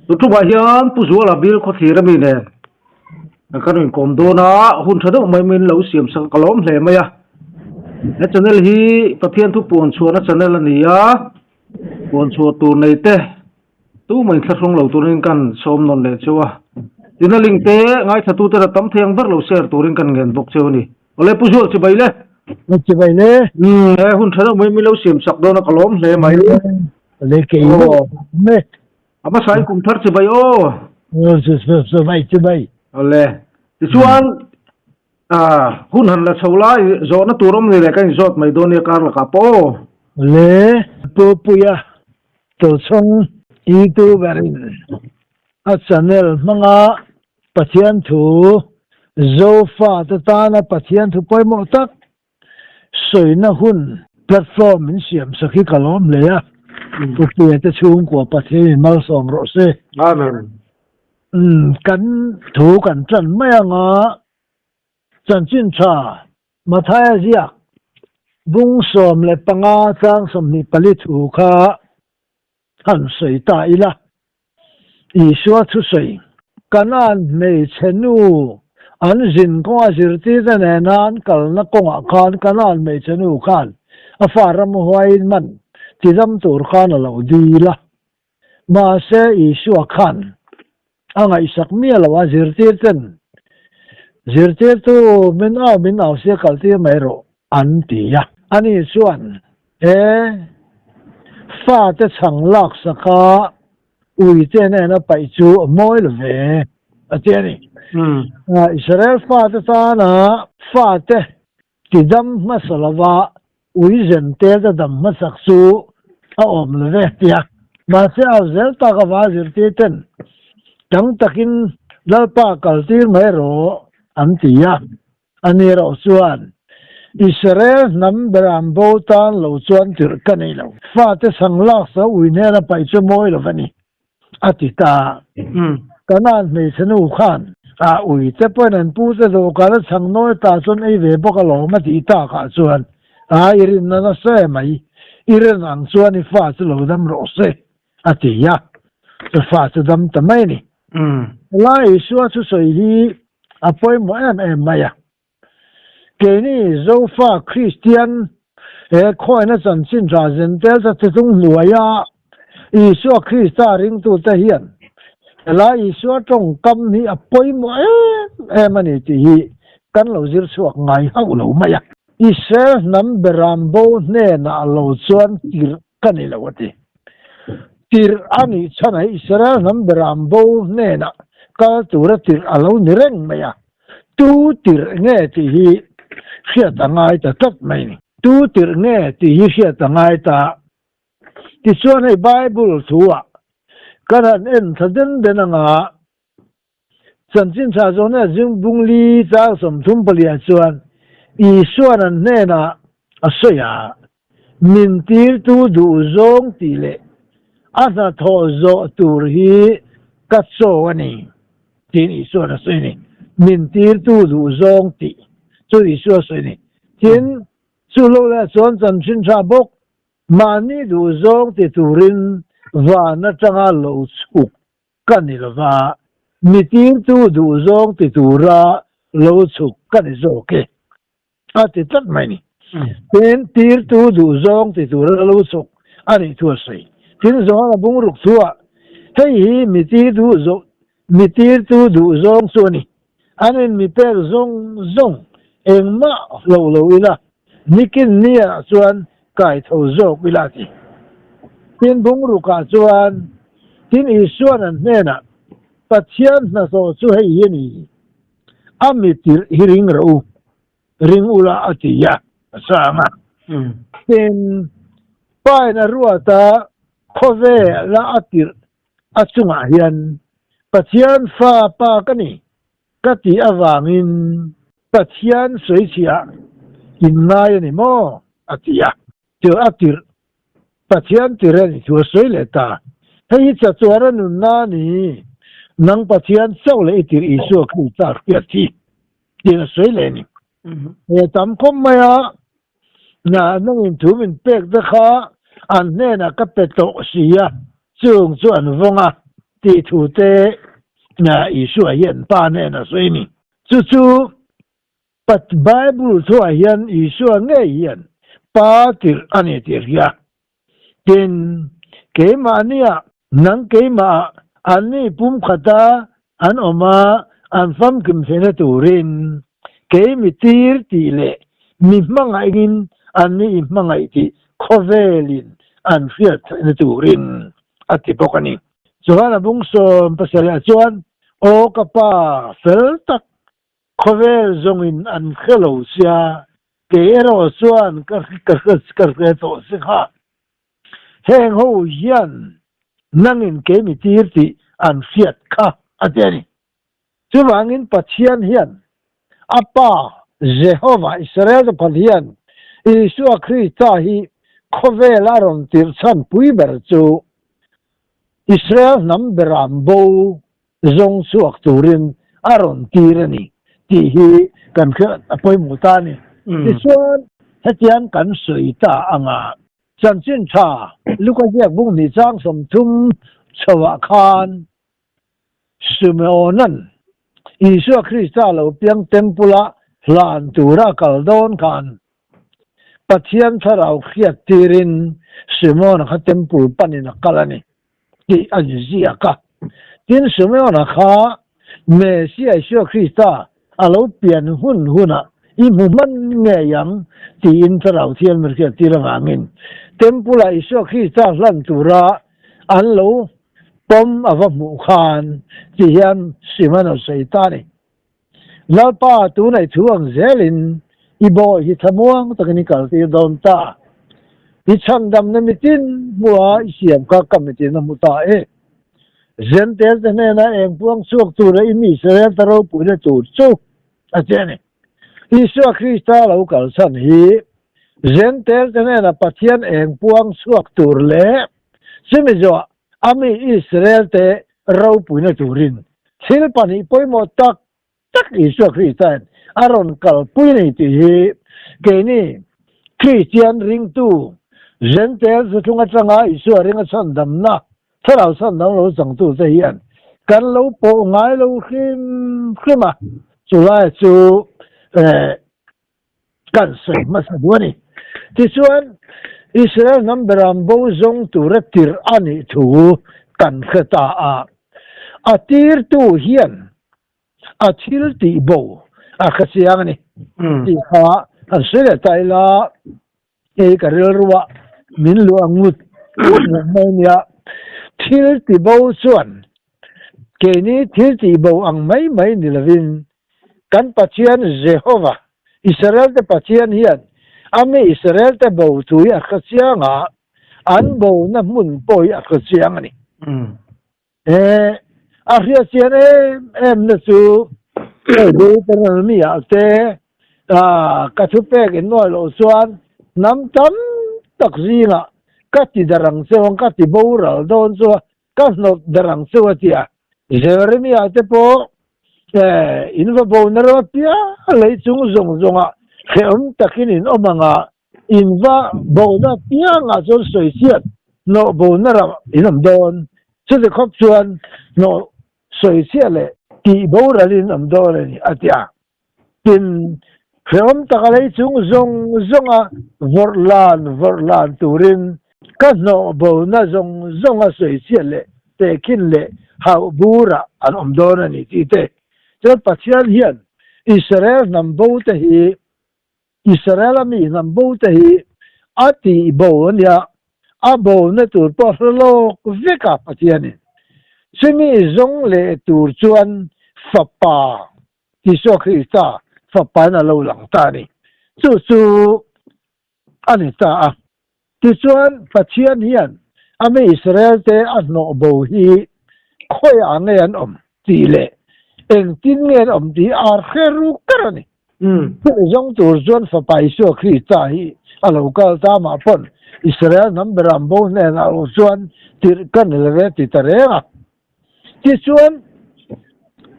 Tuṭumah hian Pu Zuala Bill khawthlir ami nen kan inkawm dawn a, hun ṭha deuh mai min lo siam sak a, ka lawm hle mai a. He channel hi Pathian thu puan chhuahna channel a ni a, puan chhuah tur nei te tumah inthlahrung lo turin kan sawm nawn leh cheu a. Tina link te ngaithla tute la tam thei ang ber lo share turin kan ngen bawk cheu a ni. Awle Pu Zual chibai le. Chibai le. Umm he hun ṭha deuh mai min lo siam sak dawn a, ka lawm hle mai. Le kei me. A hmasa in kum thar chibai aw. Chibai chibai. Awle. Tichuan hun han la chho lai zawhna tur awm ni le ka inzawt mai dawn nia kar lakah pawh aw. Le Pu Puia Tochhawng YouTuber in a channel hmanga Pathian thu Zofa te tana Pathian thu pawimawh tak Sawina hun platform min siam sak hi ka lawm hle a, Pu Puia te chhungkua Pathian in malsawm rawh se. Amen. Umm kan thu kan tan mai anga chanchin tha Mathaia ziak bung 15 chang 24 thu kha han sawi ta ila. Isua thusawi, Kanaan hmeichhe nu an zin kawnga zirtirte nena an kalna kawngah khan Kanaan hmeichhe nu khan a fa ramhuaiin man tidam tur khan a lo dil a. Mahse, Isua khan a ngaihsak miah lo a, zirtirten, Zirtirtu, min au min au sia kaltir mai rawh, an ti a. Ani chuan, He fate chhang lak saka uite nena paih chu a mawi lo ve, a ti a ni. Israel fate tana fate tidam hmasa lova ui zen telte dam hmasak chu a awm lo ve, ti a. Mahse, au zel tak ava zirtir ten tang takin Lalpa kaltir mai rawh an ti a. A ni erawh chuan, Israel hnam beram bo tan lo chuan tirh ka nei lo. Fate chhang lak sa ui hnena paih chu mawi lo va ni, a ti ta. Kanaan hmeichhe nu khan, A ui te pawhin an pu te dawhkan a chhang nawi ta chuan ei ve bawk alawm a tih takah chuan, A i rinna nasa emai, i rin ang chuan i fa chu lo dam rawh se, a ti a, chu fa chu dam ta mai a ni. Helai Isua thusawi hi a pawimawh em em mai a. Keini Zofa Kristian he khawina chanchin tha zen tel ta thitlung hnuaia Isua Krista ringtute hian helai Isua tawngkam hi a pawimawh em em a ni tih hi kan lo zir chhuak ngai hauh lo mai a. Israel hnam beram bo hnenah lo chuan tirh ka ni lo a ti. Tirh a nih chhan ah Israel hnam beram bo hnenah kal tura tirh a lo ni reng mai a, tu tirh nge tih hi hriat a ngai ta tlat mai ni. Tu tirh nge tih hi hriat a ngai ta. Tichuan hei Bible thu ah kan han en thla den den anga Chanchin tha zawhna zing bung li chang 34 chuan Isuan an hnenah a sawi a, Min tirtu duh zawng tih leh a hnathawh zawh tur hi ka chaw a ni, tiin Isuan a sawi a ni. Min tirtu duh zawng tih chu Isua sawi a ni. Tin, chu lo leh chuan chanchin tha bawk mahni duh zawng ti turin van atanga lo chhuk ka ni lo va, mi tirtu duh zawng ti tura lo chhuk ka ni zawk e, a ti tlat mai ni. Tin, tirtu duh zawng ti tura lo chhuk a nih thu a sawi. Tin, Johana bungruk thuah, Hei hi mi tirtu zawh, mi tirtu duh zawng chu a ni. An in mi pek zawng zawng engmah hlo lo ila, nikin niah chuan kai tho zawk ila a ti. Tin, bungrukah chuan, Tin, Isuan an hnenah, Pathian hnathawh chu hei hi a ni, a mi tirh hi ring rawh u, ring ula a ti a, a chhang a. Tin, Pain a ruat a, khawvela a tirh a chungah hian, Pathian fa pa ka ni, ka tih avangin Pathian sawichhiah in ngai a ni maw? a ti a. Tirh a tirh, Pathian tirh a nih thu a sawi leh ta. Hei hi chatuan a nunna a ni, nang Pathian chauh leh i tirh Isua Krista hriat hi, tiin a sawi leh a ni. He tam khawp mai a, na nangin thu min pek te kha an hnenah ka pe tawh si a, chung chu an vawng a tih thu te Isua hian Pa hnenah sawi a ni. Chu chu Bible thuah hian Isua ngei hian Pa tirh a ni tih a hria. Tin, keimahniah nang keimahah anni pumkhata an awm a, an famkim theihna turin kei mi tir tih leh mi hmangaihngin anni i hmangaih tih khawvelin an hriat theihna turin a ti bawk a ni. Chuan a bung 70ah chuan, Aw ka pa fel tak, Khawvel zawngin an hre lo sia, kei erawh chuan ka hre tawh si kha. Heng ho hian nangin kei mi tir tih an hriat kha a ti a ni. Chuvangin Pathian hian a Pa Jehova Israel te Pathian Isua Krista hi khawvel a rawn tirh chhan pui ber chu Israel hnam beram bo zawng chhuak turin a rawn tir a ni tih hi kan hriat a pawimawh ta a ni. Tichuan, hetiang kan sawi ta anga chanchin tha Luka ziak bung hnih chang 30 chhoah khan Simeona'n Isua Krista lo piang Temple-a hlan tura a kal dawn khan Pathian thlarau hriat tirin Simeona kha Temple panin a kal a ni. tih a inziak a. Tin, Simeona kha Messia Isua Krista a lo pian hun hunah i hmu hman ngei ang tiin Thlarau Thianghlim hriattir avangin Temple-ah Isua Krista hlan tura an lo pawm a va hmuh khan ti hian Simon a sawi ta a ni. Lalpa, tunah i thu ang zelin i bawi hi thlamuang takin i kaltir dawn ta. I chhandamna mitin hmuha i siam kha ka mitin a hmu ta e. Zentel te hnena eng puang chhuak tura i mi Israel ta ropuina tur chu a che a ni. Isua Krista lo kalsan hi Zentel te hnena Pathian eng puang chhuak tur leh chumi zawh a mi Israel te ropuina turin thil pahnih pawimawh tak tak Isua Krista'n a rawn kalpui a ni tih hi keini Kristian ringtu Zentel thuthlung atanga Isua ringa chhandamna, Thlarau chhandam lo changtute hian kan lo pawh ngai lo hrim hrim a, chulai chu kan sawi hmasa duh a ni. Tichuan, Israel hnam beram bo zawng tura tirh a nih thu kan hre ta a. A tirtu hian a thil tih bo a hre chiang a ni tih kha han sawi leh ta ila, hei ka rilruah min luah ngut ngut reng mai a nia. Thil ti bo chuan keini thil tih bo ang mai mai ni lovin Kan Pathian Jehova, Israel-te Pathian hian a mi Israel-te bo thu hi a hre chiang a, an bona hmun pawh hi a hre chiang a ni. He a hriat chian em em na chu hei Deuteronomy ah te ka thupek in nawi loh chuan hnam tam tak zingah ka ti darh ang cheu ang, ka ti boral dawn chu a, Ka hnawt ber ang chu a ti a. Jeremia te pawh in va bo na ram apiang lei chung zawng zawngah hrehawm takin in awm ang a, in va bona apiangah chuan sawichhiat hnawh bona ram in awm dawn. Chuti khawp chuan hnawh sawichhiat leh tih boralin awm dawn a ni a ti a. Tin, hrehawm taka lei chung zawng zawnga vawrh lan vawrh lan turin ka hnawh bona zawng zawnga sawichhiat leh tehkhin leh hauh burah an awm dawn a ni tih te. Chuan Pathian hian Israel hnam bo te hi, Israel-a mi hnam bo te hi a tih bo a nia, a bona tur pawh hre lawk vek a Pathianin. Chumi zawng leh tur chuan Fapa Isua Krista fapain a lo lang ta a ni. Chu chu a ni ta a. Tichuan, Pathian hian a mi Israelte a hnawh bo hi khawiah nge an awm tih leh engtin nge an awm tih hi a hre ru kar a ni. Chumi zawng tur chuan Fapa Isua Krista hi a lo kal ta mah pawn Israel hnam beram bo hnenah erawh chuan tirh ka ni lo ve ti ta reng a. Tichuan,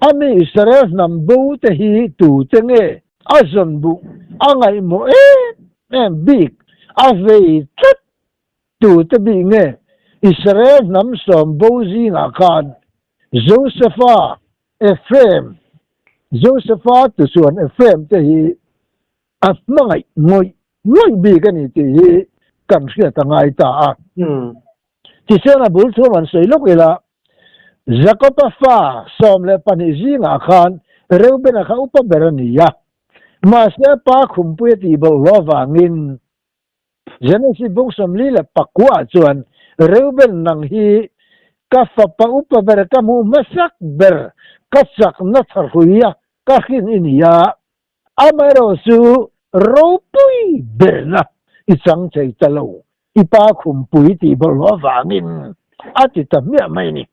a mi Israel hnam bo te hi tute nge? A zawn buh a ngaihmawh em em bik a vei tlat tute bik nge Israel hnam sawm bo zingah khan Josefa, Ephraim, Josefa tu chuan Ephraim te hi a hmangaih ngawih ngawih bik a ni tih hi kan hriat a ngai ta a. Tichuan a bul thum an sawi lawk ila, Jakoba fa 12 zingah khan Reubena kha upa ber a ni a, mahse a pa khumpui a tih bawlhhlawh avangin Genesis bung 49 ah chuan Reuben nang hi ka fapa upa ber ka hmuh hmasak ber ka chakna thahrui a ka hrin i ni a, Amaherawh chu ropui berna i chang thei ta lo, i pa khumpui tih bawlhhlawh avangin a ti ta hmiah mai a ni.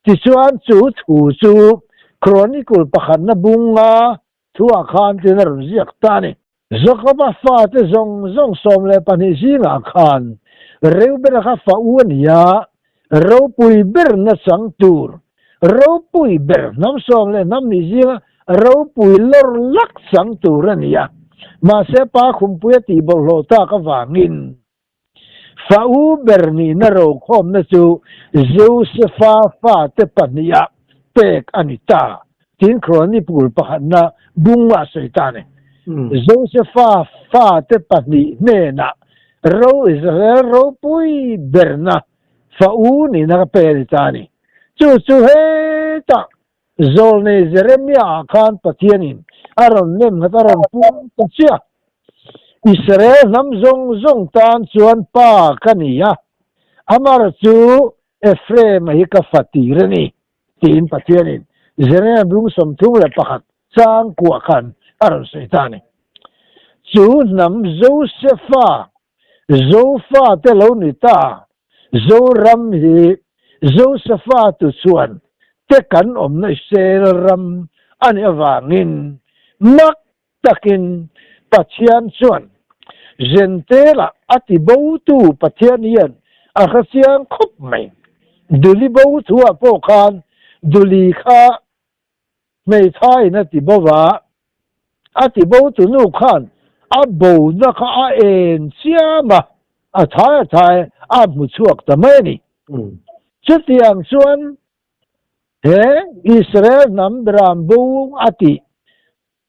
Tichuan chu thu chu Chronicle pakhatna bunga thuah khan tin a rawn ziak ta a ni. Jakoba fate zawng zawng 12 zingah khan Reubena kha fa u a ni a, ropui berna chang tur Ropui ber hnam sawm leh hnam nih zinga ropui lawr lak chang tur a ni a, mahse pa khumpui a tih bawlhhlawh tak avangin fa u ber nihna rokhawmna chu Josefa fate pahnihah pek a ni ta tiin Chronicles pakhatna bung a sawi ta a ni. Josefa fate pahnih hnenah ro Israel ropui berna Fa u nihna ka pe a ni ta a ni. Chu chu hetah Zawlnei Jeremia ah khan Pathianin a rawn nem nghat a rawn puang ta chiah. Israel hnam zawng zawng tan chuan pa ka ni a, Amar chu Ephraim-a hi ka fa tir a ni, tiin Pathianin Jeremia bung 31 chang kuah khan a rawn sawi ta a ni. Chu hnam Josefa Zofa te lo ni ta, Zoram hi Josefa tu chuan te kan awmna Israel ram a nih avangin mak takin Pathian chuan Jentail-a a ti botu Pathian hian a hre chiang khawp mai. Duli bo thuah pawh khan Duli kha Hmeithaiin a ti bo va, a ti bo tu nu khan a bona kha a en chiam a, a thai a thai a hmu chhuak ta mai a ni. Chutiang chuan he Israel hnam beram bo a tih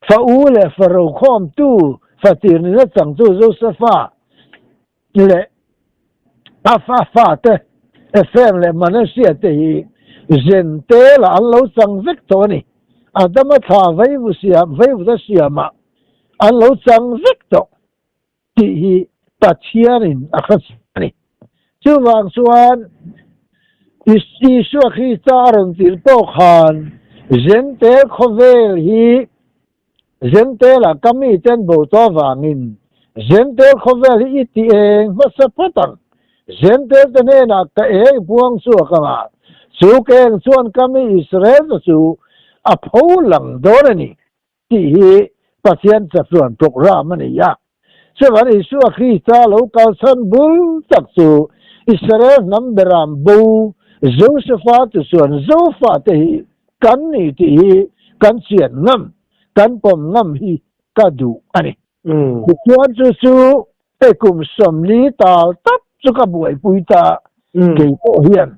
fa u leh fa rokhawmtu, fa tirnina changtu Josefa leh a fa fate Ephraim leh Manasseh te hi Jentail ah an lo chang vek tawh a ni. Adama thla veivu siam veivuta siamah an lo chang vek tawh tih hi Pathianin a hre chiang a ni. Chuvang chuan Isua Krista a rawn tirh pawh khan Jentail khawvel hi Zentela ka miten bo tawh avangin Zentel khawvel hi i ti eng hmasa phawt ang. Zentel te hnenah ka eng puang chhuak ang a, chu ka eng chuan ka mi Israel te chu a pho lang dawn a ni tih hi Pathian chatuan programme a ni a. Chuvan Isua Krista lo kalchhan bul tak chu Israel hnam beram bo Josefa te chuan Zofa te hi kan ni tih hi kan chian ngam, kan pawm ngam hi ka duh a ni. Tichuan chu chu hei kum 40 tal tak chu ka buaipui ta kei pawh hian.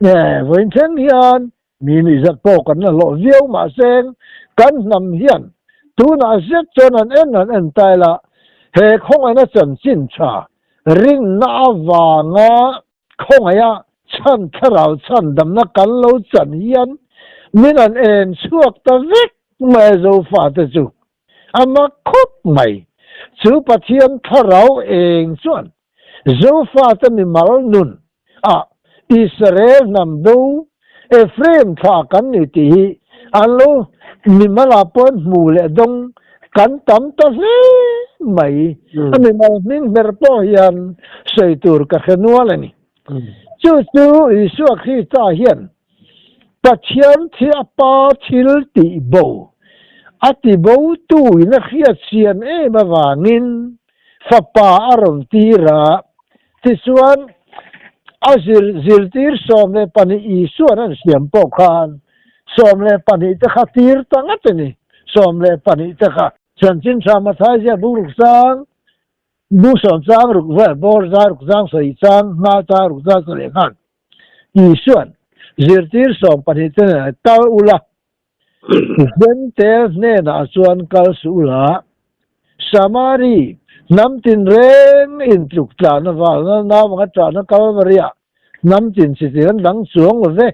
Vawiin thleng hian mi nuihzat pawh kan la hlawh viau mahse kan hnam hian tunah zet chuan an en an en ta ila he khawngaihna chanchin tha rinna avanga khawngaiha chhan thlarau chhan damna kan lo chan hian min an en chhuak ta vek mai a Zofate chu a mak khawp mai. Chu Pathian thlarau eng chuan Zofate mimal nun ah Israel hnam bo Ephraim thlah kan ni tih hi an lo mimal ah pawn hmu leh dawng kan tam ta hle mai. A mimal hming hmer pawh hian sawi tur ka hre nual a ni. Chu chu Isua Krista hian Pathian thi a pa thil tih bo a ti bo tu in a hriat sian em avangin fapa a rawn tir a, tichuan a zir zirtir 12 Isuan an siam pawh khan 12 te kha tir ta ngat a ni. 12 te kha. Chanchin tha Mathai ziak bung ruk chang, bung sawm chang ruk vel bawr zai ruk chang sawi chang nga chang ruk chang sawi leh nghal. Isuan zirtir 12 te nen kal ula, Zentel hnenah chuan kal suh ula, Samari hnam tinreng intluk tlana valna naupang atana Kalvariah hnam tin chi tin an dang chuang lo ve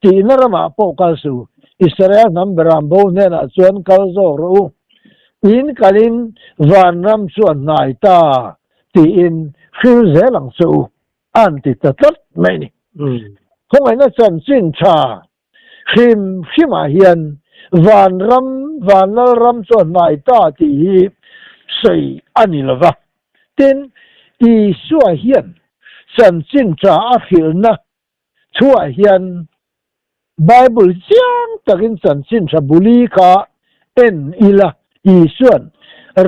tihna ramah pawh kal suh. Israel hnam beram bo hnenah chuan kal zawk rawh u. In kalin vanram chu a hnai ta tiin hril zel ang che u, an ti ta tlat mai a ni. Khawngaihna chanchin tha Hrim hrimah hian vanram, vanlal ram chu a hnai ta tih hi sawi a ni lo va. Tin, Isua hian chanchin tha a hrilhna thuah hian Bible chiang takin chanchin tha buli kha en ila, Isua'n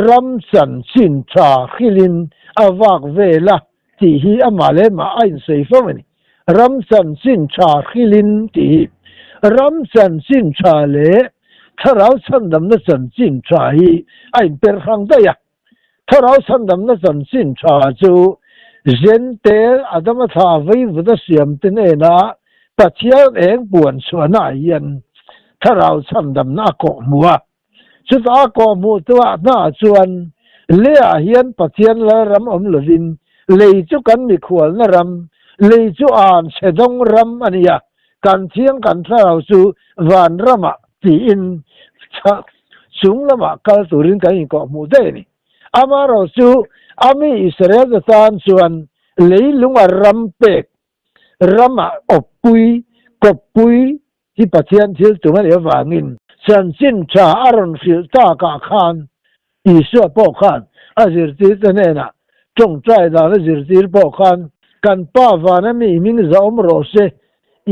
ram chanchin tha hrilhin a vak vel a tih hi amah leh mah a insawi fo a ni. Ram chanchin tha hrilhin tih hi ram chanchin tha leh thlarau chhandamna chanchin tha hi a inper hrang daih a. Thlarau chhandamna chanchin tha chu Zentel Adama thla veivuta siamte hnena Pathian eng puan chhuahnaah hian thlarau chhandamna a kawh hmu a. Chutah a kawh hmuh tuah hnaah chuan leiah hian Pathian Lalram awm lovin lei chu kan mikhualna ram, lei chu an chhe dawng ram a ni a, kan thiang kan thlarau chu van ramah tiin chung lamah kal turin kan inkawh hmuh daih a ni. Amaherawh chu a mi Israel te tan chuan leilunga ram pek ramah awppui, kawppui hi Pathian thil tum a nih avangin chanchin tha a rawn hrilh takah khan Isua pawh khan a zirtirte hnenah tawngtai dan a zirtir pawh khan kan Pa vana mi hming zahawm rawh se,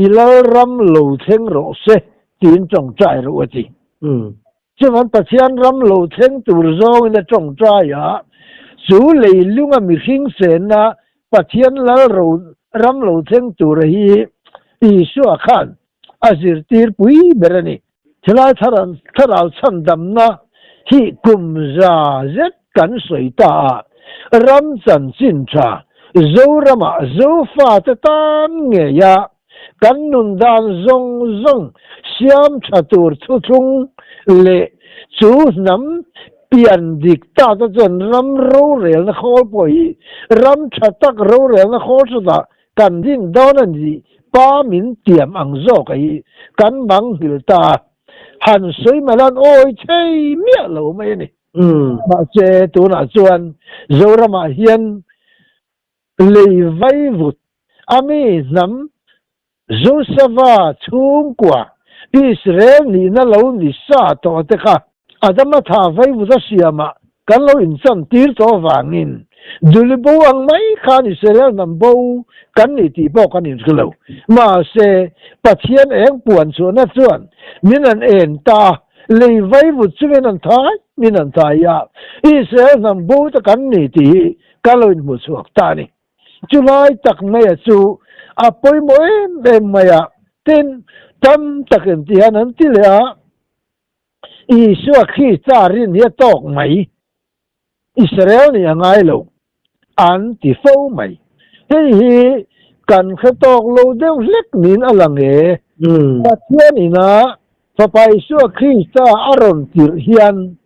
i Lalram lo thleng rawh se tiin tawngtai rawh a ti. Chuan Pathian ram lo thleng tur zawngin a tawngtai a, chu leilunga mihring senna Pathian lal ro ram lo thleng tura hi Isua khan a zirtir pui ber a ni. Thilai thlarau chhandamna hi kum za zet kan sawi ta a, ram chanchin tha Zoramah Zofate tan ngeia kan nun dan zawng zawng siam tha tur thuthlung leh chu hnam pian dik tak te chuan ram rorelna khawl pawh hi ram tha tak rorelna khawl chutah kan din dawn a ni pa min tiam ang zawk a hi kan mang nghil ta a, han sawi mai lan awi thei miah lo mai a ni. Mahse tunah chuan Zoramah hian Lei vaivut a mi hnam Josepha chhungkua Israel nihna lo ni sa tawh te kha Adama tha vaivut a siamah kan lo inchantir tawh avangin Duli bo ang mai khan Israel hnam bo kan ni tih pawh kan inhre lo. Mahse, Pathian eng puan chhuahna chuan min an en ta a, lei vaivut chu min an thai min an thai a, Israel hnam bo te kan ni tih hi Ka lo inhmu chhuak ta a ni. Chulai tak maia chu a pawimawh em em mai a, tin, tam takin ti hian an ti leh a, Isua Krista rin hi a tawk mai, Israel nih a ngai lo, an ti fo mai. Hei hi kan hre tawk lo deuh hlek niin a lang e. Pathian ina Fapa Isua Krista a rawn tirh hian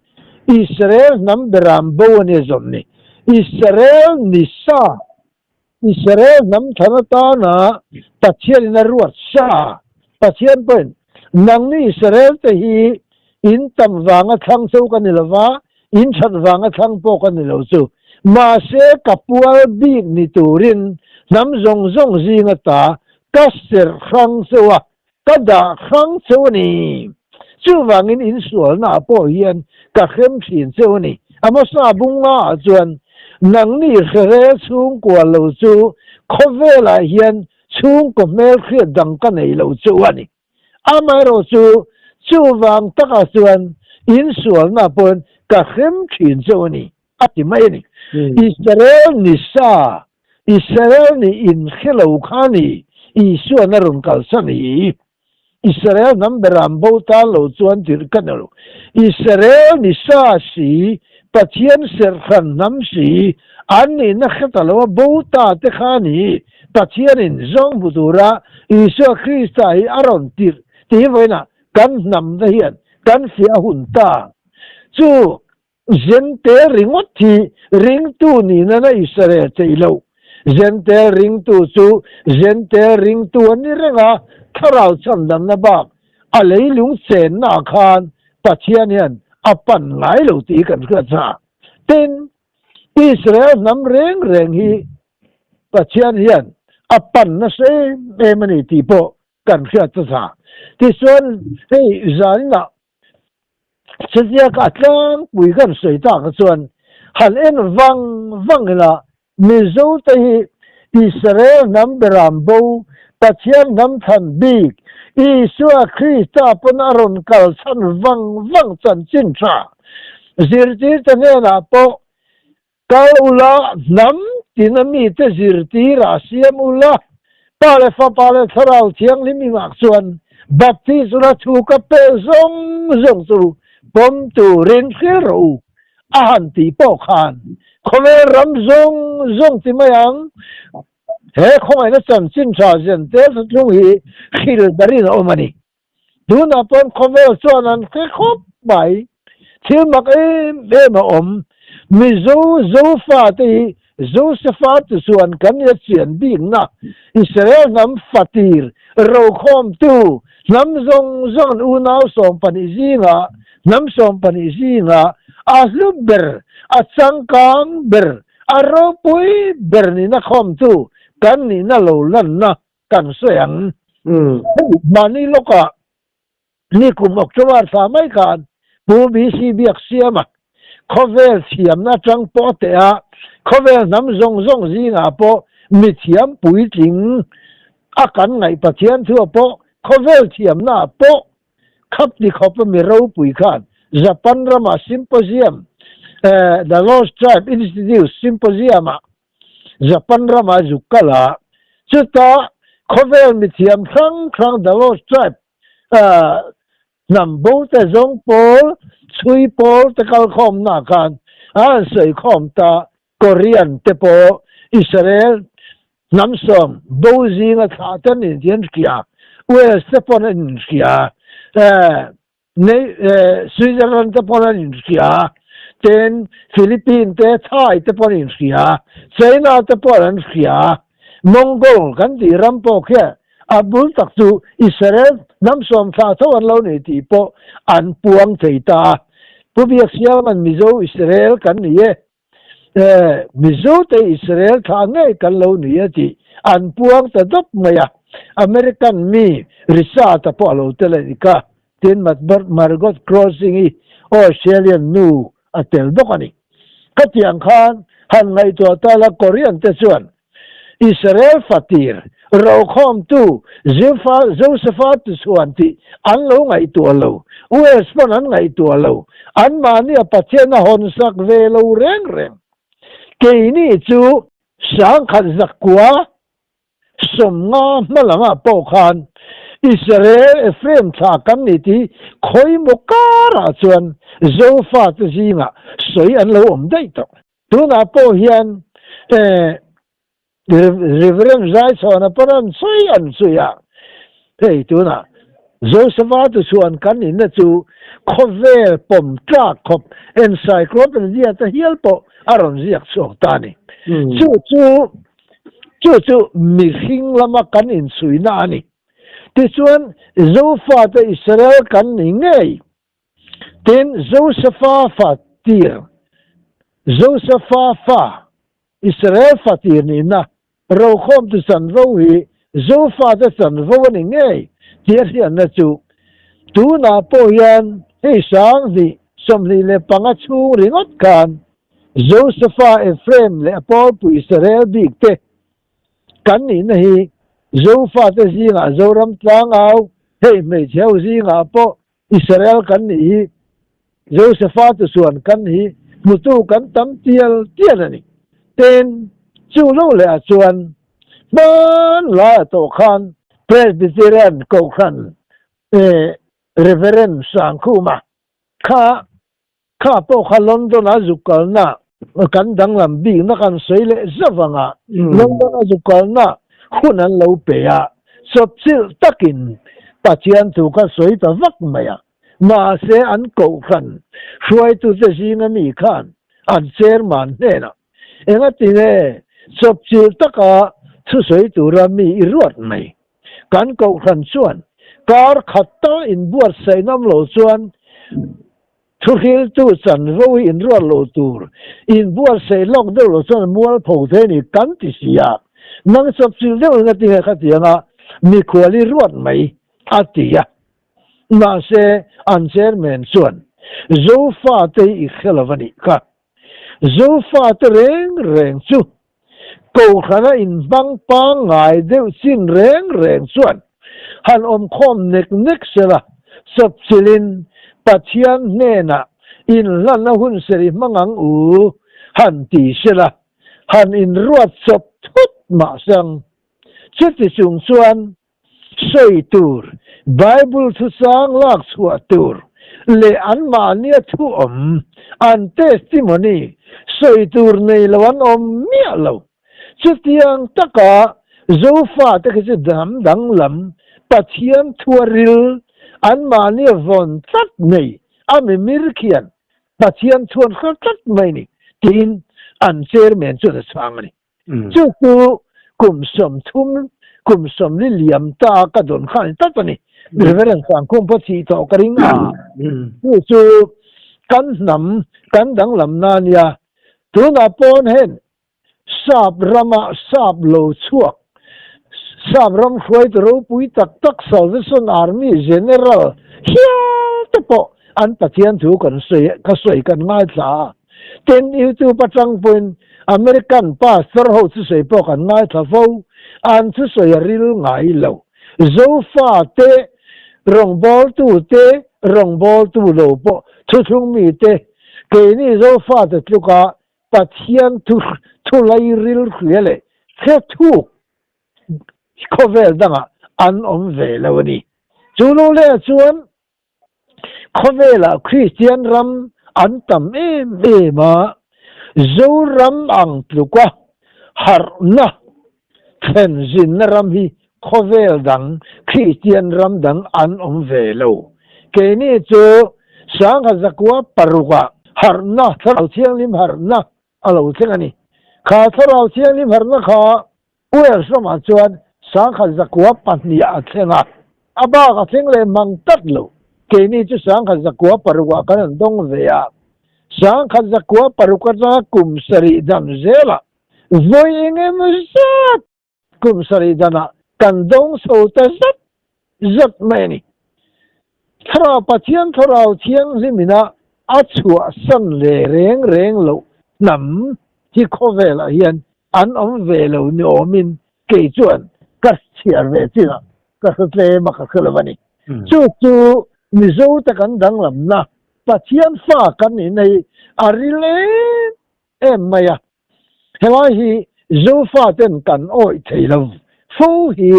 Israel hnam beram bo a nia zawm ni. Israel ni sa, Israel hnam than atana Pathianin a ruat sa. Pathian pawhin, Nangni Israel te hi in tam vanga thlang cho ka ni lo va, in that vanga thlang pawh ka ni lo chu. Mahse ka pual bik ni turin hnam zawng zawng zinga ta ka serh hrang cheu a, Ka dah hrang cheu a ni. Chuvangin insualnaah pawh hian ka hrem thin cheu a ni. Amosa bungaah chuan, Nangni hrerel chhungkua lo chu khawvelah hian chhungkaw hmelhriat dang ka nei lo cheu a ni. Amaherawh chu, chuvang takah chuan insualnaah pawhin ka hrem thin cheu a ni, a ti mai a ni. Israel ni sa Israel nih in hre lo kha ni Isuan a rawn kalsan hi. Israel hnam beram bo tan lo chuan tirh ka ni lo. Israel ni sa si, Pathian serhhran hnam si, an nihna hre ta lo a bo ta te kha ni. Pathianin zawng hmu tura Isua Krista hi a rawn tirh tih hi vawiinah kan hnamna hian kan fiah a hun ta. Chu Zentel ringawt hi ringtu nihna na Israel theih loh. Zentel ringtu chu Zentel ringtu a ni reng a, thlarau chhandamna bak a leilung chenna ah khan Pathian hian a pan ngai lo tih hi kan hriat sa. Tin, Israel hnam reng reng hi Pathian hian a pan nasa em em a ni tih pawh kan hriat ta sa. Tichuan, hei zaninah Chutiang a tlangpui kan sawi tak ah chuan han en vang vang ila Mizo te hi Israel hnam beram bo, Pathian hnam thlan bik, Isua Krista pawn a rawn kal chhan vang vang chanchin tha zirtirte hnenah pawh Kal ula, hnam tina mite zirtirah siam ula, Pa leh Fapa leh Thlarau Thianghlim imah chuan baptis ula thu ka pe zawng zawng chu pawm turin hril rawh u, a han tih pawh khan khawvel ram zawng zawng ti mai ang. He khawngaihna chanchin tha zen tel thlung hi hril berin a awm a ni. Tunah pawn khawvel chuan an hre khawp mai. Thil mak em em a awm. Mizo Zofa te hi Josefa te chuan kan ia chian bikna Israel hnam fatir rokhawmtu hnam zawng zawng an unau 12 zingah hnam 12 zingah a hlu ber a changkang ber a ropui ber nihna khawmtu kan nihna lo lanna kan sawi ang. Mahni lawkah nikum October thla mai khan Pu BC Biaksiama khawvel thiamna atang pawh a teh a, khawvel hnam zawng zawng zingah pawh mithiam puitling a kan ngaih Pathian thu ah pawh khawvel thiamna ah pawh khap ti khawp a mi ropui khan Japan rama symposium The Lost Tribe Institute symposium ah Japan ramah zuk kal a, chuta khawvel mithiam hrang hrang The Lost Tribe hnam bo te zawng pawl, chhui pawl te kal khawmna khan a han sawi khawm ta, Korean te pawh Israel hnam 10 bo zinga thlah te an inti an hria, Wales te pawn an inhria, Nei Switzerland te pawn an inhria, tin Philippine te Thai te pawn an inhria, China te pawn an hria, Mongol kan tih ram pawh khian a bul tak chu Israel hnam 10 thla tho an lo nei tih pawh an puang thei ta a. Pu Biaksiama'n Mizo Israel kan ni e, Mizo te Israel thla ngei kan lo ni e tih an puang ta dawp mai a. American mi Richard-a pawh a lo tel a ni kha. Tin, Margot Crossing hi Australian nu a tel bawk a ni. Khatiang khan han ngaihtuah ta la Korean te chuan Israel fatir rokhawmtu Josefa tuchhuan tih an lo ngaihtuah lo, US pawn an ngaihtuah lo, anmahnia Pathian a hawnsak ve lo reng reng. Keini chu 1950 hma lamah pawh khan Israel Ephraim thla kan ni tih khawimaw karah chuan Zofate zingah sawi an lo awm daih tawh. Tunah pawh hian Reverend Zaichhawna pawn an sawi an sawi a, hei tunah Josepha tu chuan kan inna chu khawvel pawm tlak khawp encyclopedia te hial pawh a rawn ziak chhuak ta a ni. Chu chu chu chu mihring lama kan inchhuina a ni. Tichuan Zofate Israel kan ni ngei. Tin, Josefa fa tir, Josefa fa, Israel fa tir nihna rokhawmtu chanvo hi Zofate chanvo a ni ngei tih a hriatna chu tunah pawh hian hei 2025 chhung ringawt khan Josefa, Ephraim leh a pawlpui Israel bik te kan nihna hi Zofate zingah Zoram tlangau hei hmeichhe ho zingah pawh Israel kan nih hi Josefa tu chuan kan hi hmutu kan tam tial tial a ni. Tin, chu lo leh ah chuan hmanlai a tawh khan Presbyterian Kohhran. Reverend Sangkhuma kha kha pawh kha London a zuk kalna kan danglam bikna kan sawi leh zauh anga London a zuk kalna hun an lo pe a, chawpchilh takin Pathian thu kha sawi ta vak mai a. Mahse an kohhran hruaitute zinga mi khan an chairman hnenah Engatinge chawpchilh taka thusawi tura mi i ruat mai? Kan kohhran chuan kar khat tal inbuatsaih ngam lo chuan thuhriltu chanvo hi inruat lo tur, inbuatsaih lawk deuh lo chuan mualpho thei a ni kan ti si a. Nang chawpchilh deuh engatinge khatianga mikhual i ruat mai? a ti a. Mahse an chairman chuan Zofate hi i hre lo a nih kha. Zofate reng reng chu Kohhrana inhmang pangngai deuh chin reng reng chuan han awmkhawm nek nek sela, chawpchilhin Pathian hnenah inhlanna hun seri hmang ang u han ti sela, han inruat chawp thut mah sang. Chuti chung chuan sawi tur, Bible thuchang lak chhuah tur leh anmahnia thu awm, an testimony, sawi tur nei lo an awm miah lo. Chutiang taka Zofate khi chu hnam danglam, Pathian thua ril, anmahnia vawn tlat nei a mimir khian Pathian thuan hre tlat mai ni tiin an chairman chuan a chhang a ni. Chu chu kum 30, kum 40 liam ta ka dawn kha a ni tlat a ni. Reverend Sangkhum pawh thih tawh ka ring a. Chu chu kan hnam, kan danglam na a nia. Tunah pawn hen sap rama sap lo chhuak, sap ram hruaitu ropui tak tak Salvation Army General hial te pawh an Pathian thu kan sawi, ka sawi kan ngaithla a. Tin, YouTube atang pawhin American pastor ho thusawi pawh kan ngaithla fo, an thusawi a ril ngai lo. Zofa te, rawngbawltu te, rawngbawltu lo pawh thuthlung mi te, keini Zofa te tluka Pathian thu thulai ril hria leh hre thuk khawvel dangah an awm ve lo a ni. Chu lo leh chuan Khawvelah Kristian ram an tam em em a, Zoram ang tluka harhna thlen zinna ram hi khawvel dang Kristian ram dang an awm ve lo. Keini chu Sangha zakua parukah harhna, Thlarau Thianghlim harhna a lo thleng a ni. Kha Thlarau Thianghlim harhna kha US ramah chuan 1902 ah a thleng a, a bak a thleng leh mang tlat lo. Keini chu 1906 ah kan han dawng ve a, 1906 atanga kum sarih dan zelah vawi eng emaw zat kum sarih danah kan dawng chho ta zat zat mai a ni. Thlarau Pathian Thlarau Thianghlimina a chhuahsan leh reng reng loh hnam hi khawvelah hian an awm ve lo ni awmin kei chuan ka chhiar ve chinah ka hre tlem a ka hre lo a ni. Chu chu Mizo te kan danglamna Pathian fa kan nihna hi a ril em em mai a. Helai hi Zofa ten kan awih thei lo fo hi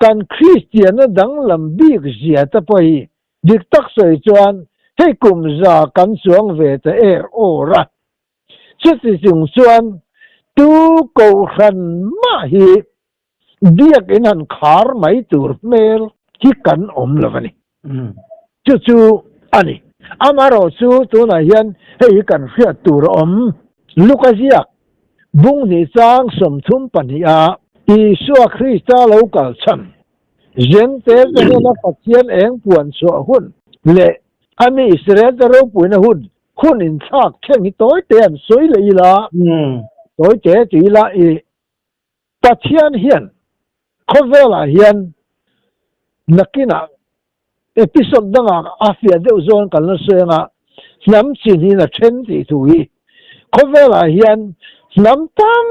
kan Kristianna danglam bik zia te pawh hi dik tak sawi chuan hei kum za kan chuang ve ta er awr a. Chuti chung chuan tu kohhran mah hi biakin han khar mai tur hmel hi kan awm lo a ni. Chu chu a ni. Amaherawh chu tunah hian hei hi kan hriat tur a awm. Luka ziak bung hnih chang 32 a Isua Krista lo kal chhan Jentail te hnena Pathian eng puan chhuah hun leh a mi Israel te ropuina hun Hun inthlak thleng hi tawi te an sawi leh ila, tawi te ti ila i Pathian hian khawvelah hian nakinah episode dangah a fiah deuh zawn kan la sawi anga hnam chin hi na then tih thu hi khawvelah hian hnam tam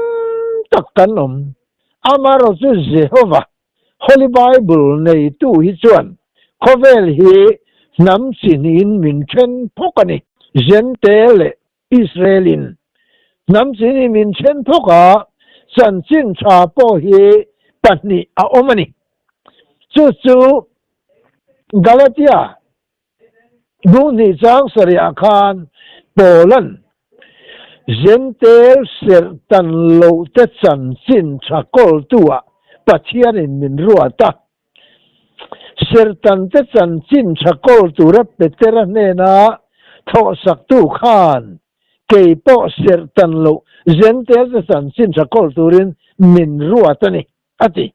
tak kan awm amaherawhchu chu Jehovah Holy Bible neitu hi chuan khawvel hi hnam chi hnihin min then phawk a ni. Jentail leh Israel-in hnam chi hnih min then phawk a, chanchin tha pawh hi pahnih a awm a ni. Chu chu. Galatia Duhnih chang sarih ah khan Paula'n Jentail serh tan loh te chanchin tha kawltu ah Pathianin min ruat a. Serhtan te chanchin tha kawl tura Petera hnena thawhsaktu khan kei pawh serhtan loh Jentail te chanchin tha kawl turin min ruat a ni, a ti.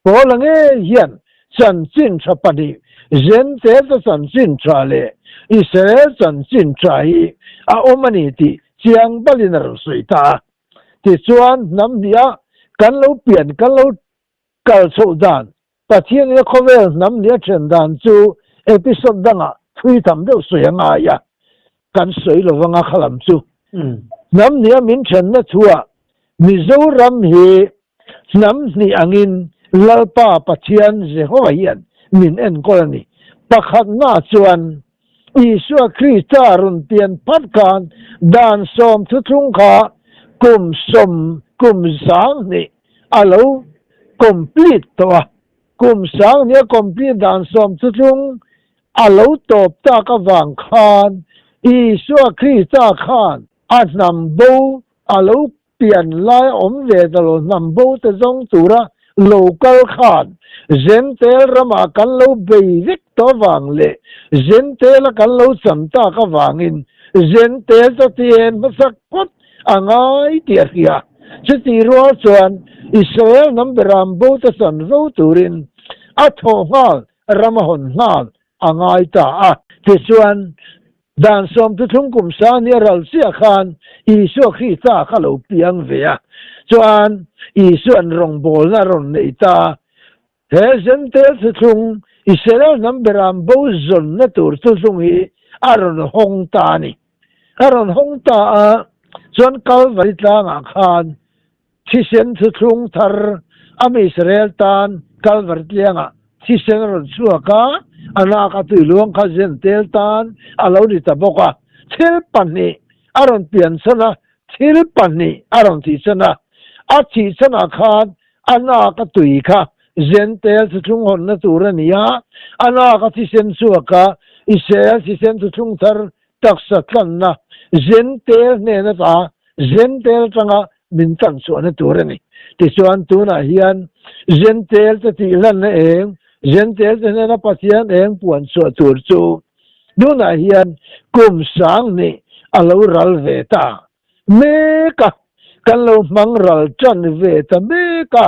Paula ngei hian chanchin tha pahnih, Jentail te chanchin tha leh Israel chanchin tha hi a awm a ni tih chiang balin a rawn sawi ta a. Tichuan, hnam hniha kan lo pian kan lo Kal chhoh dan, Pathian in a khawvel hnam nih a then dan chu episode dangah thui tam deuh sawi a ngai a, kan sawi lo vanga kha lam chu. Hnam hnih a min thenna thuah Mizoram hi hnam hnih angin Lalpa Pathian Jehovah hian min enkawl a ni. Pakhatnaah chuan Isua Krista rawn pian phat khan dan sawm thuthlung kha kum sawm kum 2000 a lo complete tawh a, kum 2000 a complete dan sawm thuthlung a lo tawp tak avang khan Isua Krista khan a hnam bo a lo pian lai awm ve ta lo hnam bo te zawng tura lo kal khan Zentel ramah kan lo bei vek tawh avang leh Zentela kan lo cham tak avangin Zentel chu tien hmasak phawt a ngai tih a hria. Chutih rual chuan Israel hnam beram bo te chanvo turin a thawh nghal ram a hawn nghal a ngai ta a. Tichuan, dan sawmthuthlung kum sang ni a ral chiah khan Isua Krista kha lo piang ve a. Chuan, Isua'n rawngbawlna a rawn nei ta. He Zentel thuthlung, Israel hnam beram bo zawnna tur thuthlung hi a rawn hawng ta a ni. A rawn hawng ta a, chuan Kalvari tlangah khan Thisen thuthlung thar a mi Israel tan Kalvari tliangah thisen a rawn chhuak a, a nak a tui luang kha Zentel tan a lo ni ta bawk a. Thil pahnih a rawn pian chhan a, thil pahnih a rawn thih chhan a. A thih chhanah khan a nak a tui kha Zentel thuthlung hawnna tur a ni a, a nak a thisen chhuak a, Israel thisen thuthlung thar taksa tlanna Zentel hnen ata Zentel atanga min tlan chhuahna tur a ni. Tichuan tunah hian Zentel te tih hlanna eng, Zentel te hnena Pathian eng puan chhuah tur chu tunah hian kum 2000 a lo ral ve ta mek a, kan lo hmang ral tan ve ta mek a,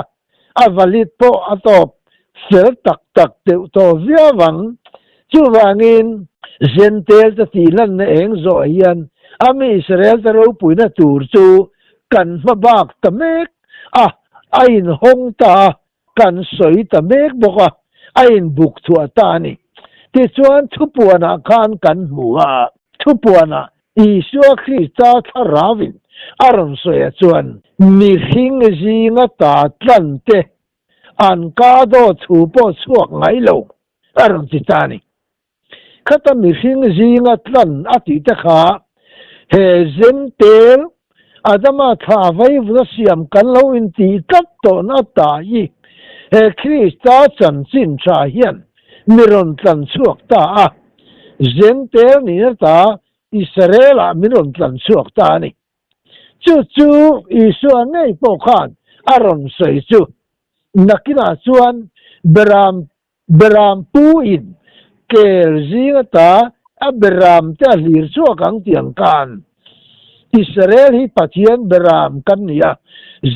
a valid pawh a tawp fel tak tak deuh tawh viau ang. Chuvangin Zentel te tih lanna eng zawh hian a mi Israel te ropuina tur chu kan hma bak ta mek a, a inhawng ta a, kan sawi ta mek bawk a, a inbuk thuah ta a ni. Tichuan thupuanah khan kan hmu a, thupuanah Isua Krista thlarauin a rawn sawi ah chuan mihring zinga ta tlan te an ka daw thu pawh chhuak ngai lo a rawn ti ta a ni. Khata mihring zinga tlan a tih te kha he Zentel Adama thla vaivuna siam kan lo intih tlat tawhna ta hi he Krista chanchin tha hian mi rawn tlan chhuak ta a, Zentel nihna ta Israel-ah min rawn tlan chhuak ta a ni. Chu chu Isua ngei pawh khan a rawn sawi chu. Nakinah chuan Beram Beram pu in kel zing ata a beram te a hlir chhuak ang tih ang khan Israel hi Pathian beram kan ni a,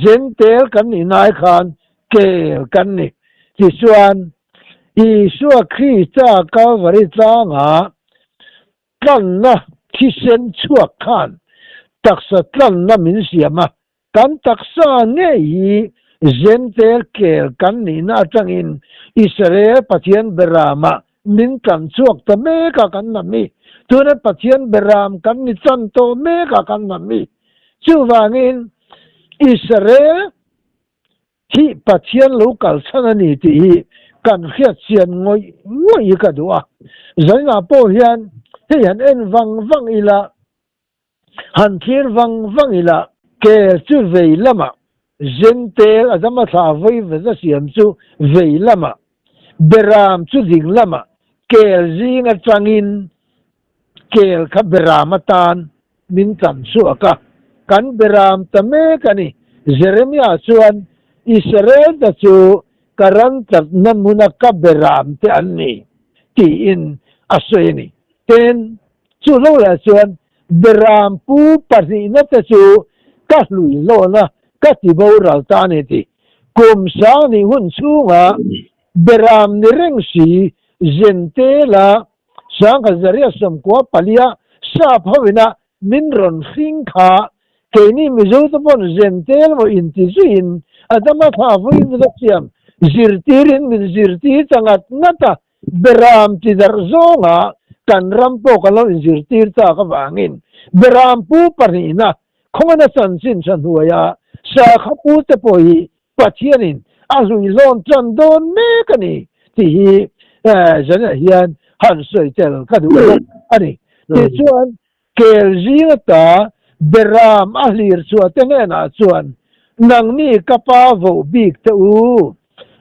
Zentel kan nih nai khan kel kan ni. Tichuan, Isua Krista Kalvari tlangah tlanna thisen chhuak khan taksa tlanna min siam a, Kan taksa ngei hi Zentel kel kan nihna atangin Israel Pathian beramah min tlan chhuak ta mek a kan nam i, tuna Pathian beram kan ni chan tawh mek a kan nam i. Chuvangin Israel hi Pathian lo kal chhan a ni tih hi kan hriat chian ngawih ngawih hi ka duh a. Zaninah pawh hian hei han en vang vang ila, Han thlir vang vang ila, kel chu vei lamah, Zentel a dama thla vawi vet a siam chu vei lamah. Beram chu ding lamah kel zing atangin kel kha beram atan min tlan chhuak a, kan beram ta mek a ni. Jeremia chuan, Israel te chu ka ran tlatna hmuna ka beram te an ni, tiin a sawi a ni. Tin, chu lo lah chuan beram pu pahnihna te chu ka hlui hlawn a, ka ti boral ta a ni ti. Kum sang nih hun chhunga beram ni reng si Zentela Sangha Zaria 94 a sap hoina min rawn hring kha keini Mizo te pawn Zentel maw inti zuiin a dama thla vawiin va siam zirtirin min zirtir ta ngat ngat a, Beram ti darh zawnga kan ram pawh kan lo inzirtir tak avangin Beram pu pahnihna khawngana chanchin tha hnuaia sakha pu te pawh hi Pathianin a hlui hlawn tan dawn mek a ni tih hi zanah hian han sawi tel ka duh bawk a ni. Tichuan, kel zing ata Beram a hlir chhuah te hnenah chuan, Nangni ka pa voh bik te u,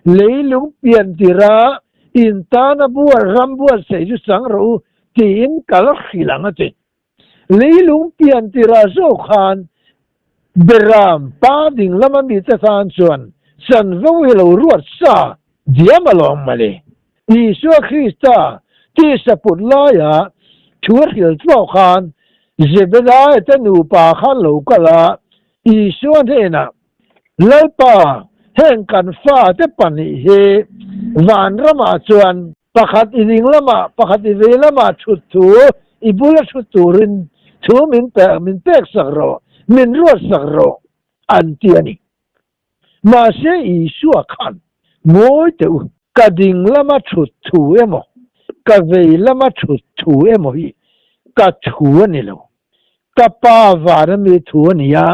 leilung pian tirah in tana bual ram buatsaih chu chang rawh u tiin kal hrilh ang a ti. Leilung pian tirah zawk khan Beram pa ding lama mite tan chuan chanvo hi lo ruat sa diam alawm mawle. Isua Krista tisa put laia thu a hril tluah khan Zebedai te nupa khan lo kal a, Isua hnenah, Lalpa, heng kan fate pahnih hi vanramah chuan Pakhat i ding lamah, pakhat i vei lamah thut thu, i bula thut turin thu min pe, min pek sak rawh, min ruat sak rawh, an ti a ni. Mahse Isua khan, Ngawi teh u, ka ding lama thut thu emaw, ka vei lama thut thu emaw hi ka thu a ni lo, ka Pa vana mi thu a ni a,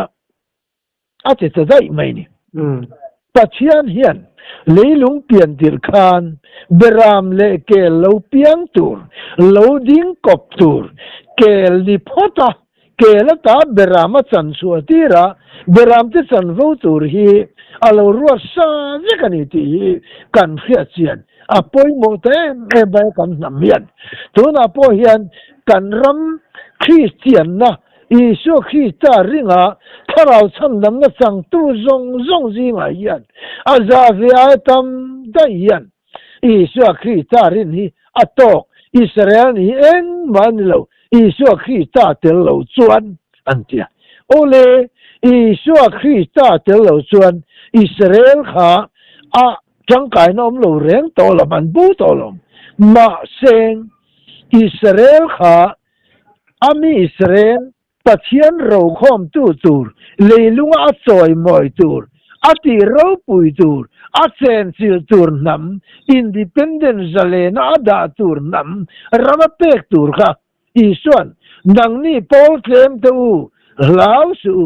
a ti ta daih mai ni. Pathian hian leilung pian tirh khan beram leh kel lo piang tur, lo ding kawp tur, kel ni phawt a, kel ata beram a chan chhuah tir a, beram te chanvo tur hi a lo ruat sa vek a ni tih hi kan hriat chian a pawimawh ta em em mai a kan hnam hian. Tunah pawh hian kan ram Kristianna Isua Krista ringa thlarau chhandamna changtu zawng zawng zingah hian a za ve ai tam daih hian Isua Krista rin hi a tawk, Israel nih hi engmah a ni lo, Isua Krista tel lo chuan an ti a. Awle, Isua Krista tel lo chuan Israel kha a tangkaina awm lo reng tawh lo, an bo tawh lo. Mahse, Israel kha A mi Israel, Pathian rokhawmtu tur, leilunga a chawimawi tur, a tih ropui tur, a chenchilh tur hnam, independent zalena a dah tur hnam, ram a pek tur kha Isua'n, Nangni pawl tlem te u, hlau suh u,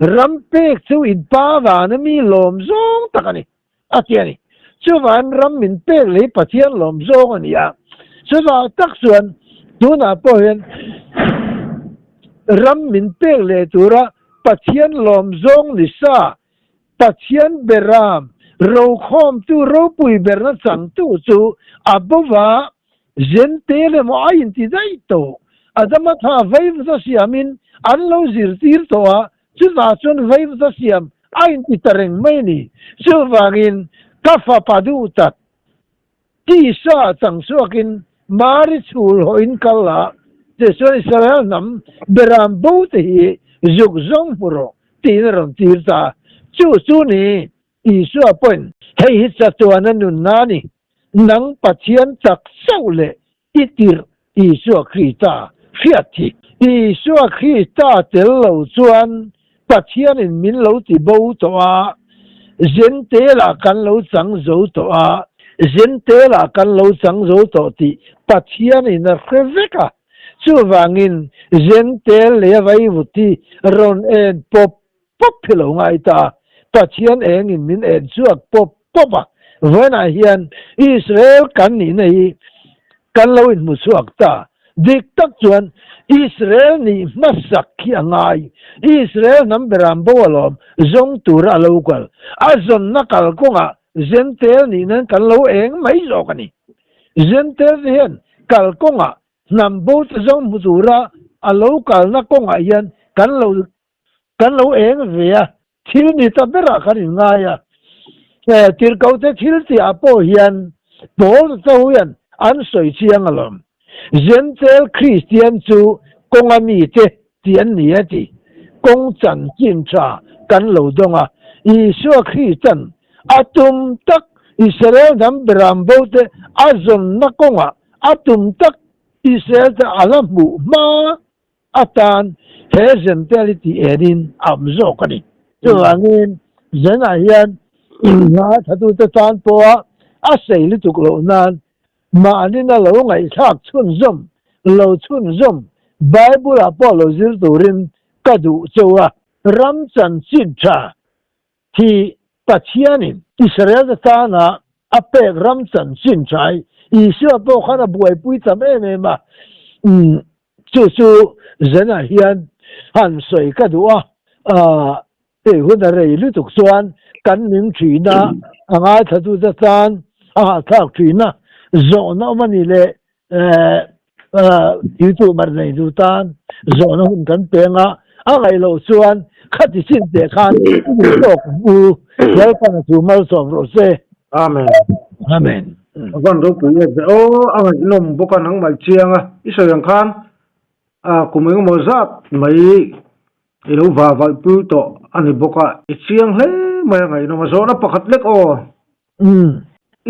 ram pek chu in pa vana mi lawm zawng tak a ni. A ti a ni. Chuvan ram min pek leh Pathian lawm zawng a ni a. Chuvang tak chuan tunah pawh hian ram min pek leh tura Pathian lawm zawng ni sa, Pathian beram rokhawmtu ropui berna changtu chu a bova Zente leh maw a inti daih tawh. Adama tha vaivut a siamin an lo zirtir tawh a, Chutah chuan vaivut a siam a inti ta reng mai a ni. Chuvangin ka fapa duh tak tisa chang chhuakin Mari chhul hawhin kal a, tichuan Israel hnam beram bo te hi zuk zawng hmu rawh tiin a rawn tir ta. Chu chu ni Isua pawhin hei hi chatuana nunna a ni, nang Pathian tak chauh leh I tirh Isua Krista hriat hi. Isua Krista tel lo chuan Pathianin min lo ti bo tawh a, Zentelah kan lo chang zo tawh a, Zentelah kan lo chang zo tawh tih Pathianin a hre vek a. Chuvangin Zentel leh a vaivut hi rawn en pawp pawp hi lo ngai ta. Pathian engin min en chhuak pawp pawp a, vawiinah hian Israel kan nihna hi kan lo inhmu chhuak ta. Dik tak chuan Israel nih hmasak hi a ngai. Israel hnam beram bo alawm zawng tura a lo kal. A zawnna kalkawngah. Zentel nih nan kan lo eng mai zawk a ni. Zentel te hian kalkawngah hnam bo te zawng hmu tura a lo kalna kawngah hian kan lo kan lo eng ve a, thil ni ta berah kan inngai a. Tirhkoh te thil tihah pawh hian Paul te ho hian an sawi chiang alawm. Zentel Kristian chu kawnga mite tih an ni a ti. Kawng chanchin tha kan lo dawng a, Isua Kristan a tum tak Israel hnam beram bo te a zawnna kawngah a tum tak Israel te a la hmuh hma atan he Zentel hi tih enin a awm zawk a ni. Chuvangin Zenah hian hna thatute tan pawha a sei lutuk loh nan Mahnin a lo ngaihthlak chhunzawm lo chhunzawm Bible-ah pawh lo zir turin ka duh cheu a. Ram chanchin tha hi Pathianin Israel-te tana a pek ram chanchin tha hi Isua pawh khan a buaipui tam em em a, chu chu zanah hian han sawi ka duh a. Hei hun a rei lutuk chuan kan ning thin a, a ngaithlatute tan a hahthlak thin a, zawhna awm a ni leh youtuber nei duh tan zawhna hun kan peng a, a ngaih loh chuan khati chin teh khan i duh tawk ang u, Lalpan a thu malsawm rawh se. Amen. Amen. A van ropui em ve aw, a ngaihnawm bawk a nangmah i chiang a, i sawi ang khan kum engemaw zat mai I lo va valh pui tawh a ni bawk a, i chiang hle mai a ngaihnawm a, zawhna pakhat lek aw.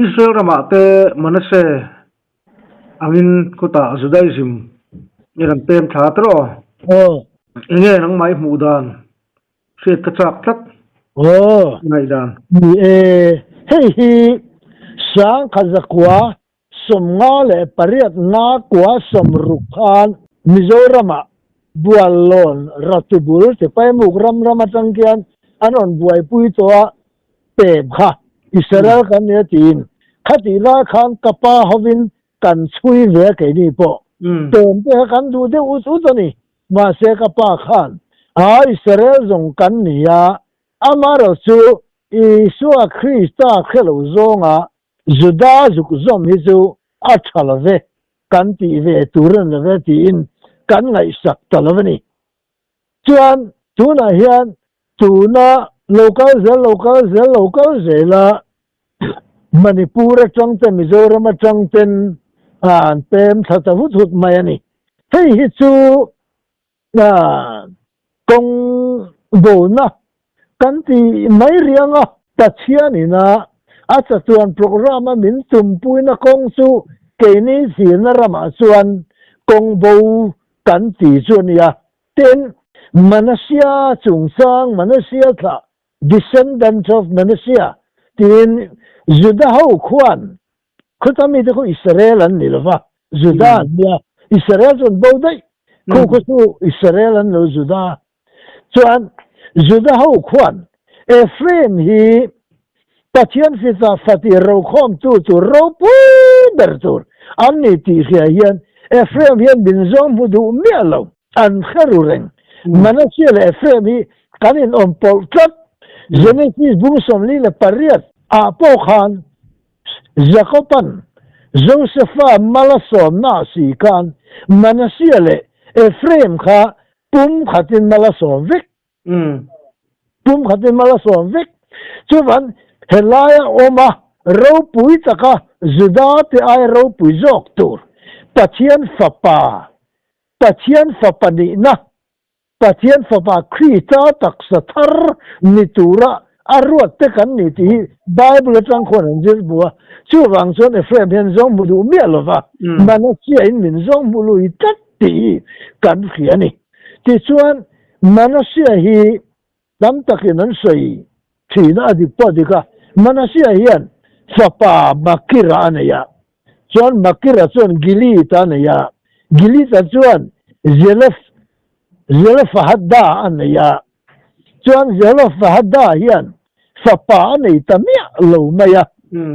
Israel ramah te Manasseh angin khutah Judaism i rawn pem thla ta rawh. Aw. Enge nangmah i hmuh dan hriat ka chak tlat. Aw. Ngaihdan. Ni e, hei hi Sangkhazakua 58 nga kua 60 khan Mizoramah Buallawn Ratubul Tipaimuk ram ram atang khian an rawn buaipui tawh a, pem kha Israel kan nia tiin khatih lai khan ka pa hovin kan chhui ve a keini pawh pem te kha kan duh deuh ut ut a ni. Mahse ka pa khan a Israel zawng kan ni a, amaherawh chu Isua Krista hrelo zawnga Juda zuk zawm hi chu a tha lo ve, kan tih ve tur a ni lo ve tiin kan ngaihsak ta lo a ni. Chuan tunah hian tuna lo kal zel lo kal zel lo kal zela Manipur atang te Mizoram atang ten an pem thla ta vut vut mai a ni. Hei hi chu Kawng bona kan ti mai riang a, Pathian ina a chatuan programme a min tumpuina kawng chu keini thirna ramah chuan kawng bo kan ti chu a nia. Tin, Manasseh chungchang, Manasseh thlah, descendants of Manasseh, tiin Juda ho khuan Khuta mite khu Israel an ni lova, Juda an nia. Israel chu an bo daih. Khu khu chu Israel an lo Juda. Chuan Juda ho khuan Ephraim hi Pathian fita fati rokhawmtu tur ropui ber tur an ni tih hria hian Ephraim hian min zawng hmu duh miah lo. An hre ru reng. Manasseh leh Ephraim hi kan inawm pawlh tlat. Genesis bung 48 ah pawh khan Jakoban Josefa mal a sawmna a si khan Manasseh leh Ephraim kha pum khatin mal a sawm vek. Pum khatin mal a sawm vek. Chuvan helaia awma ropui taka Juda te aia ropui zawk tur Pathian Fapa, Pathian Fapa nihna Pathian Fapa Krista taksa thar ni tura a ruat te kan ni tih hi Bible atang khuan an zir hmu a. Chuvang chuan Ephraim hian zawng hmu duh miah lo va, Manasseh-in min zawng hmu lui tlat tih hi kan hria a ni. Tichuan, Manasseh hi tam takin an sawi thin a, a dik pawh a dik a. Manasseh hian fapa Makira a nei a, Chuan Makira chuan Gilead-a a nei a, Gilead-a chuan Zelef, Zelofahada a nei a. Chuan Zelofahada hian fapa a nei ta miah lo mai a,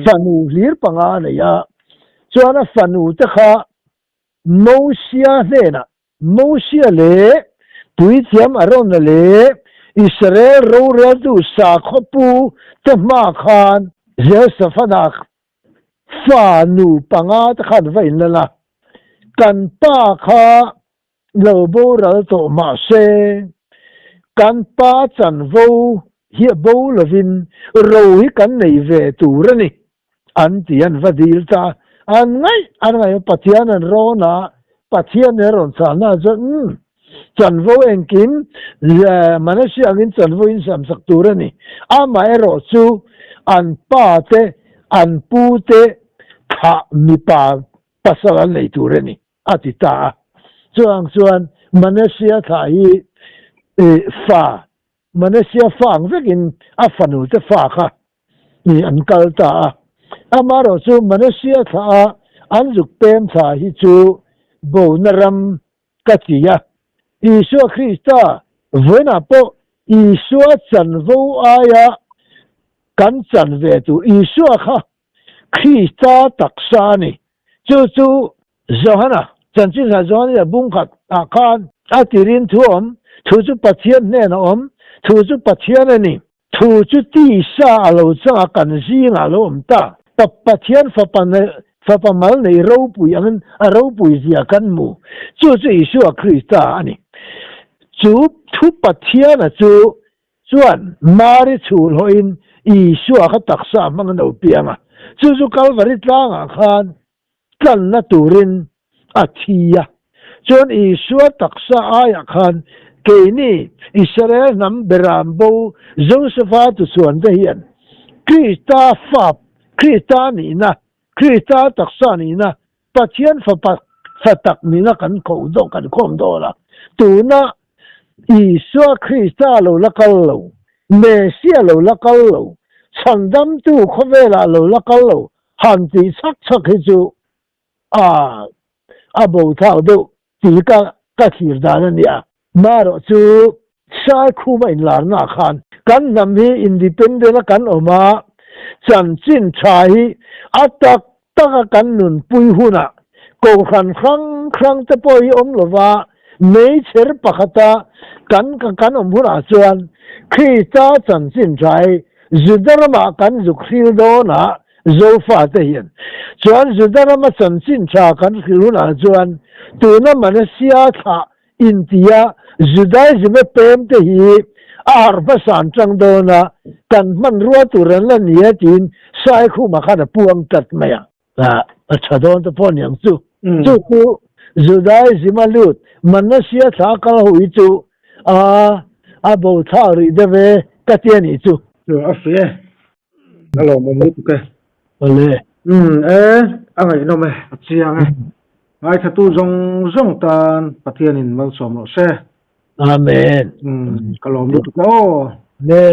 fanu hlir panga a nei a. Chuan a fanu te kha Mosia hnenah Mosia leh Puithiam Arona leh Israel roreltu sakhawpu te hma khan. Jehoshaphat-a fa nu panga te khan va inlan a, Kan pa kha lo boral tawh mah se, kan pa chanvo hi a bo lovin ro hi kan nei ve tur a ni, an ti an va dil ta. An ngaih an ngaih a, Pathian an rawn a, Pathian he rawn chahna chuan, Umm, chanvo engkim Manase angin chanvo in siamsak tur a ni. Amaherawh chu an pa te, an pu te thlah mipa pasal an nei tur a ni, a ti ta a. Chuvang chuan Manasea thlah hi fa, Manasea fa ang vekin a fanu te fa kha an kal ta a. Amaherawh chu Manasea thlah a an zuk pem thla hi chu bona ram ka ti a. Isua Krista vawiinah pawh Isua chanvo aia kan chan ve tur Isua kha Krista taksa a ni. Chu chu Johana, chanchin hla Johana a bung khat ah khan a tirin thu awm, thu chu Pathian hnen a awm, thu chu Pathian a ni. Thu chu tisa a lo chang a, kan zingah a lo awm ta. Pa Pathian fapa fapa mal nei ropui angin a ropui zia kan hmu. Chu chu Isua Krista a ni. Chu thu Pathiana chu chuan Mari chhul hawhin Isua kha taksa hmang a lo piang a. Chu chu Kalvari tlangah khan tlanna turin a thi a. Chuan Isua taksa aiah khan keini Israel hnam beram bo Josefa tuchhuante hian Krista fa, Krista nihna, Krista taksa nihna, Pathian fapa fa tak nihna kan koh dawn, kan khawm dawn a. Tuna Isua Krista lo la kal lo, Messia lo la kal lo, Chhandamtu khawvelah lo la kal lo han tih chhak chhak hi chu a a bo thak deuh tih ka ka thlir dan a nia. Marawh chu Saikhuma inlarna ah khan kan hnam hi independent a kan awm a, chanchin tha hi a tak tak a kan nunpui hunah kohhran hrang hrang te pawh hi awm lova meichher pakhata kan kan awm hunah chuan Krista chanchin tha hi Juda ramah kan zuk hril dawn a, Zofate hian chuan Juda rama chanchin tha kan hrilh hunah chuan tuna Manasea thlah intia Judaism a pem te hi a harh hmasan tang dawn a, kan hmanrua tur an la ni e tiin Saikhuma khan a puang tlat mai a. A tha dawn te pawh aniang chu. Chu chu Judaism a lut Manasea thlah kal ho hi chu a a bo thlak rih deuh e ka ti a nih chu. A fiah e. A lawmawm lutuk e. Awle. Umm e, a ngaihnawm e, a chiang e. Ngaithatu zawng zawng tan Pathianin malsawm rawh se. Amen. Umm ka lawm lutuk e aw. Awle.